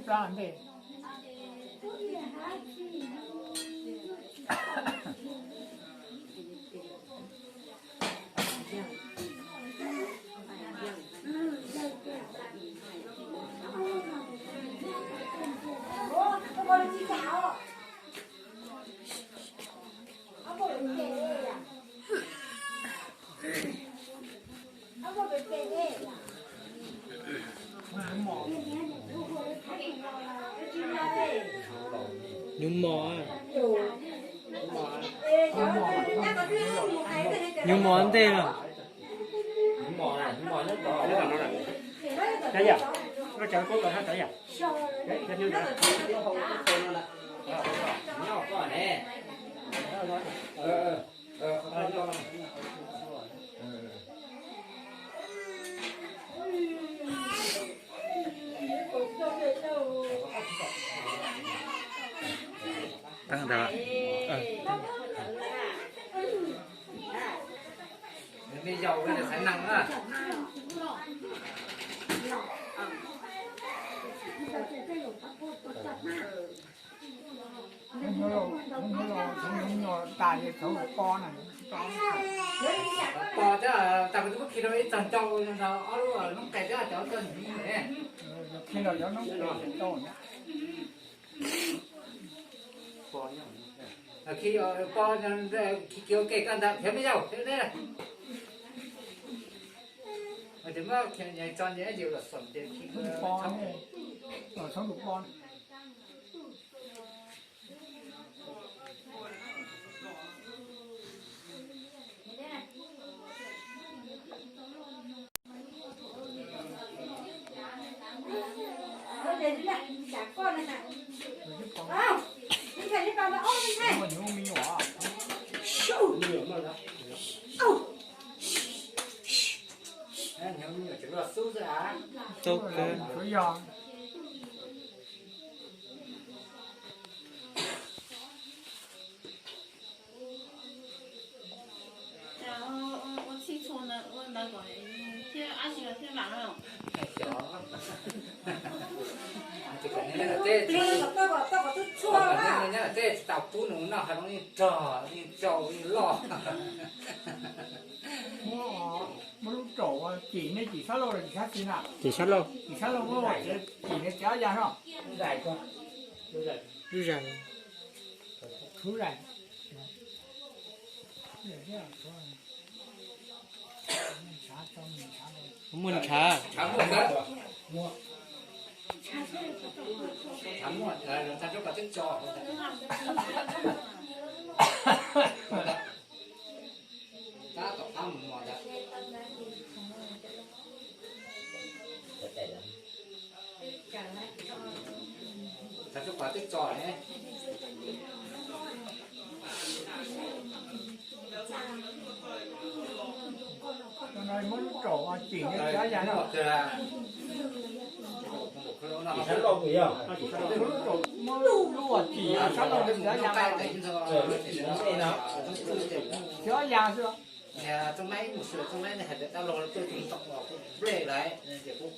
Plab ntej. Nyuj mos, nyuj mos ntej los. Tag ntawd. Me yaus, me yaus, na. Pos thiab, tas kuv twb muab khi rau ib txog ncauj, ob lub noob qes thiab cov ncauj ntawd. Khi rau cov noob qes ncauj. Khi pos, khi kiag ua ke koj ntag, khiav me yaus, khiav deb. Ces muab tso nce yus los xom ces khi tshoob, los tshoob tus pos. Tau kawg. Tej tsis tau pub nws noj, ho zoo li rog li rau li loj. Muab lub raum cim, nej cim sab laug los cim sab xis na? Cim sab laug. Cim sab laug, muab cim, cim nws txiv ob ya no. Lub zag. Muaj ntshav. Muab lub raum cim nws txiv ob ya no. Muab lub cim sab laug nws txiv ob ya no. Txiv ob ya xwb. Txooj maib mus xwb, txooj maib hais tias dab laug tuaj tus ntoo los kuv nplej lawm ces kuv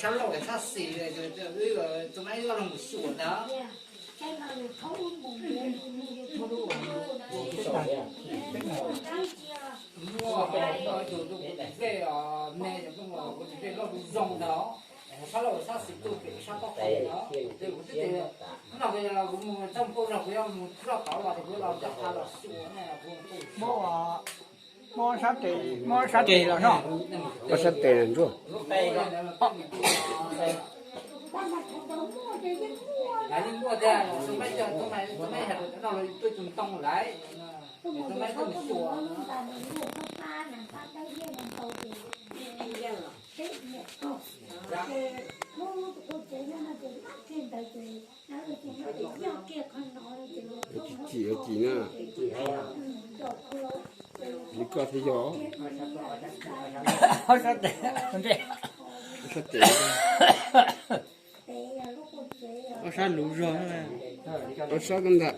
sab laug sab xis, txooj maib ob leeg mus xyuas ntag. Muaj tus nplej me, kuv tus nplej loj zoo ntag. Sab laug sab xis tuaj pem sab pob qes no, ces kuv twb tias hnub no kuv mus txog pauj zog kuv yuav mus loj tod los ces kuv los nrog qha los xyuas ne. Muab sab tes, muab sab tes los no. Muab sab tes los ntsuag. Yeej muaj tiag, txooj maib, txooj maib hais tias no los tuaj tus ntoo lawm, txooj maib tuaj mus xyuas. Cim, cim na. Li koj thiaj yog. Ob sab tes, ob sab luv zog, ob sab koj ntag.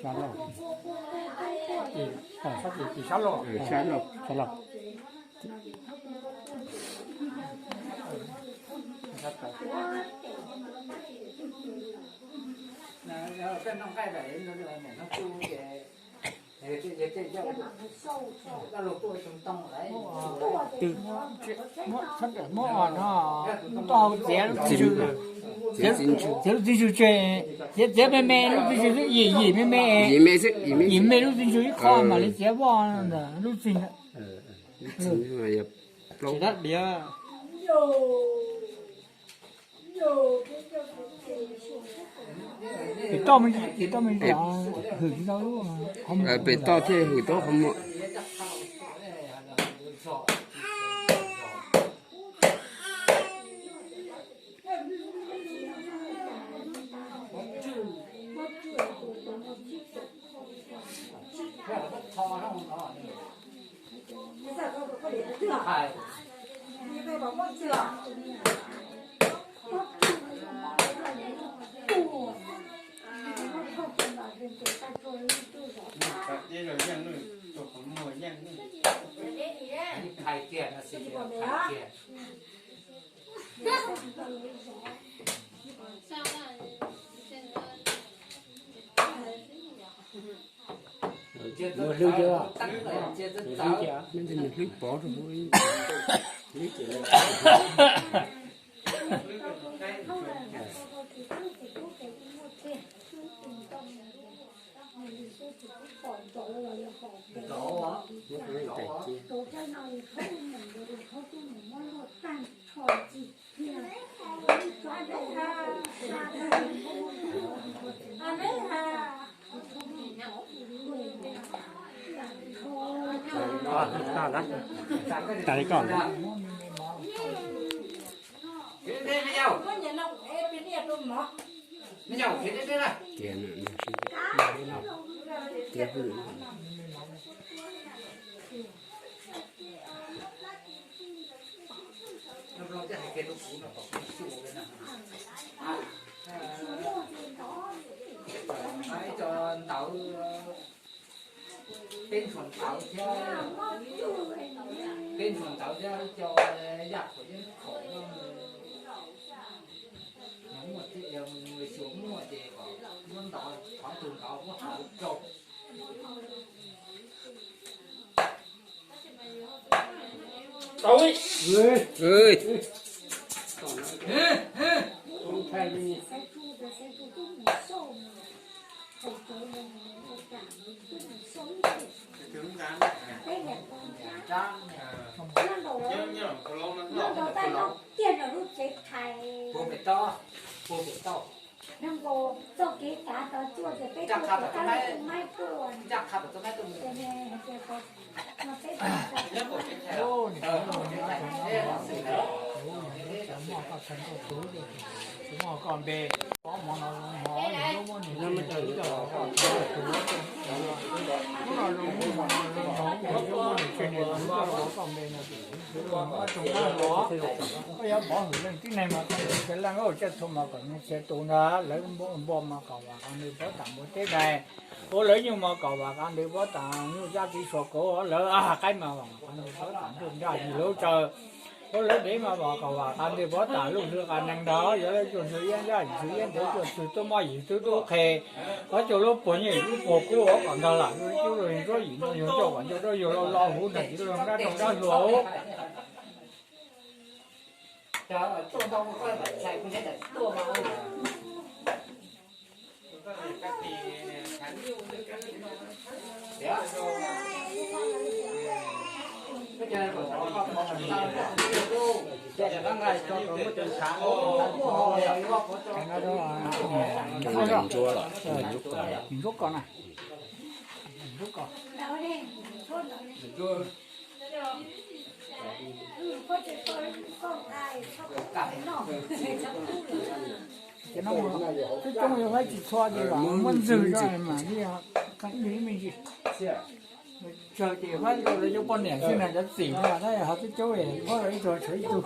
Sab loj. Sab loj. Sab loj. Muab txiav lub txiv ntsws, txiav lub txiv ntsws tseg, txiav txiav me me lub txiv ntsws xwb, yim yim me me, yim me lub txiv ntsws ib qho mam li txiav voj ntawm lub txig ntawd. Pem toj me, pem toj me, hwm tsis tau lub, pem toj thiaj hwm tau qhov muag. Hlwb, hlwb pov rau, hlwb ces Tas li koj. Ntawv, peb ntshua ntawv thiab, peb ntshua ntawv thiab cov yaj khaum yeeb khaum, muaj, xyuas muaj ces kom muab ntov, qhov twg ntov muab hau rau. Puag pem toj, puag pem toj. Tus moj koj npe, ob hmo no zoo hmo, hnub muab nws coj los koj tus, hnub no zoo hmo no zoo hmo, hnub muab nws tseg nws tus coj los koj npe no tus, tus muab tsoo dab los, koj yuav pov hwm leej tib neeg mas koj yuav txiav leej, tsiaj txhu mas kom nws txiav tus ntag, lawv npua mas kom vam qhov ntawd pob tas npua teb dais, ua lawv nyuj mas kom vam qhov ntawd pob tas nyuj zab txiv suav kauv, lawv qaib mas vam qhov ntawd pob tas ntuj nraj yim lub tsaws, ua lawv dev mas vam kom vam qhov ntawd pob tas luj hlwb qa neeg ntag, yog lawv cuag ntxhw iab nraj yim ntxhw iab ntawd cuag ntxhw tub mob yim tub tub qhe, qhov cuag lub puag nyuj lub puag kub ua kom ntag lam lub cub lub ntsuab yim no yog coj kom ncauj dawb yug lo lo huv nrag tiv lub nrab rooj dawb hluas. Ntsuab los, ntsuab koj na. Ces no twb coob yuav faib tsis txhua ces muab ntxwg rau mas li, ib me ntsis. Tsawg ces faib rau lawv cov poj niam xwb na, cov txim no tab ho twb coob, muab rau ib tug tshuav ib tug.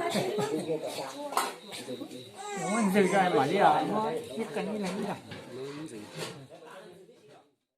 Muab ntxwg rau mam li, muab ib qee ib leeg ib leeg.